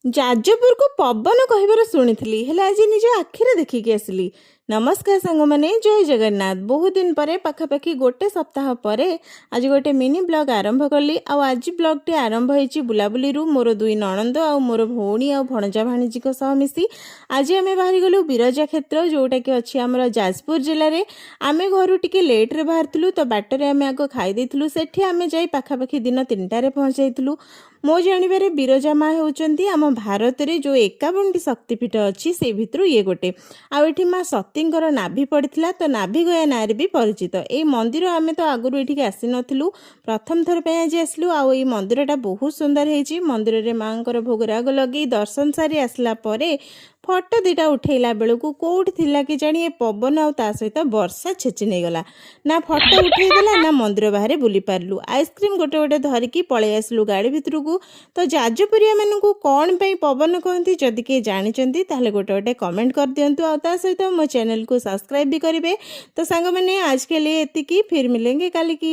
ଯାଜପୁରକୁ ପବନ କହିବାର ଶୁଣିଥିଲି, ହେଲେ ଆଜି ନିଜ ଆଖିରେ ଦେଖିକି ଆସିଲି। ନମସ୍କାର ସାଙ୍ଗମାନେ, ଜୟ ଜଗନ୍ନାଥ। ବହୁତ ଦିନ ପରେ, ପାଖାପାଖି ଗୋଟେ ସପ୍ତାହ ପରେ ଆଜି ଗୋଟେ ମିନି ବ୍ଲଗ୍ ଆରମ୍ଭ କଲି। ଆଉ ଆଜି ବ୍ଲଗ୍ଟି ଆରମ୍ଭ ହେଇଛି ବୁଲାବୁଲିରୁ। ମୋର ଦୁଇ ନଣନ୍ଦ ଆଉ ମୋର ଭଉଣୀ ଆଉ ଭଣଜା ଭାଣିଜୀଙ୍କ ସହ ମିଶି ଆଜି ଆମେ ବାହାରିଗଲୁ ବିରଜା କ୍ଷେତ୍ର, ଯେଉଁଟାକି ଅଛି ଆମର ଯାଜପୁର ଜିଲ୍ଲାରେ। ଆମେ ଘରୁ ଟିକେ ଲେଟ୍ରେ ବାହାରିଥିଲୁ, ତ ବାଟରେ ଆମେ ଆଗ ଖାଇ ଦେଇଥିଲୁ। ସେଠି ଆମେ ଯାଇ ପାଖାପାଖି ଦିନ 3ଟାରେ ପହଞ୍ଚାଇଥିଲୁ। ମୋ ଜାଣିବାରେ ବିରଜା ମା ହେଉଛନ୍ତି ଆମ ଭାରତରେ ଯେଉଁ 51ଟି ଶକ୍ତିପୀଠ ଅଛି, ସେଇ ଭିତରୁ ଇଏ ଗୋଟେ। ଆଉ ଏଠି ମା ସତୀଙ୍କର ନାଭି ପଡ଼ିଥିଲା, ତ ନାଭି ଗୟା ନାଁରେ ବି ପରିଚିତ ଏଇ ମନ୍ଦିର। ଆମେ ତ ଆଗରୁ ଏଠିକି ଆସିନଥିଲୁ, ପ୍ରଥମ ଥର ପାଇଁ ଆଜି ଆସିଲୁ। ଆଉ ଏଇ ମନ୍ଦିରଟା ବହୁତ ସୁନ୍ଦର ହେଇଛି। ମନ୍ଦିରରେ ମାଙ୍କର ଭୋଗରାଗ ଲଗେଇ ଦର୍ଶନ ସାରି ଆସିଲା ପରେ ଫଟୋ ଦୁଇଟା ଉଠେଇଲା ବେଳକୁ କୋଉଠି ଥିଲା କି ଜାଣି, ଏ ପବନ ଆଉ ତା ସହିତ ବର୍ଷା ଛେଚି ନେଇଗଲା। ନା ଫଟୋ ଉଠେଇଦେଲା, ନା ମନ୍ଦିର ବାହାରେ ବୁଲି ପାରିଲୁ। ଆଇସ୍କ୍ରିମ୍ ଗୋଟେ ଗୋଟେ ଧରିକି ପଳେଇ ଆସିଲୁ ଗାଡ଼ି ଭିତରକୁ। ତ ଯାଜପୁରିଆ ମାନଙ୍କୁ କ'ଣ ପାଇଁ ପବନ କହନ୍ତି, ଯଦି କିଏ ଜାଣିଛନ୍ତି ତାହେଲେ ଗୋଟେ ଗୋଟେ କମେଣ୍ଟ କରିଦିଅନ୍ତୁ। ଆଉ ତା ସହିତ ମୋ ଚ୍ୟାନେଲକୁ ସବସ୍କ୍ରାଇବ୍ ବି କରିବେ। ତ ସାଙ୍ଗମାନେ, ଆଜିକାଲି ଏତିକି। फिर मिलेंगे କାଲିକି।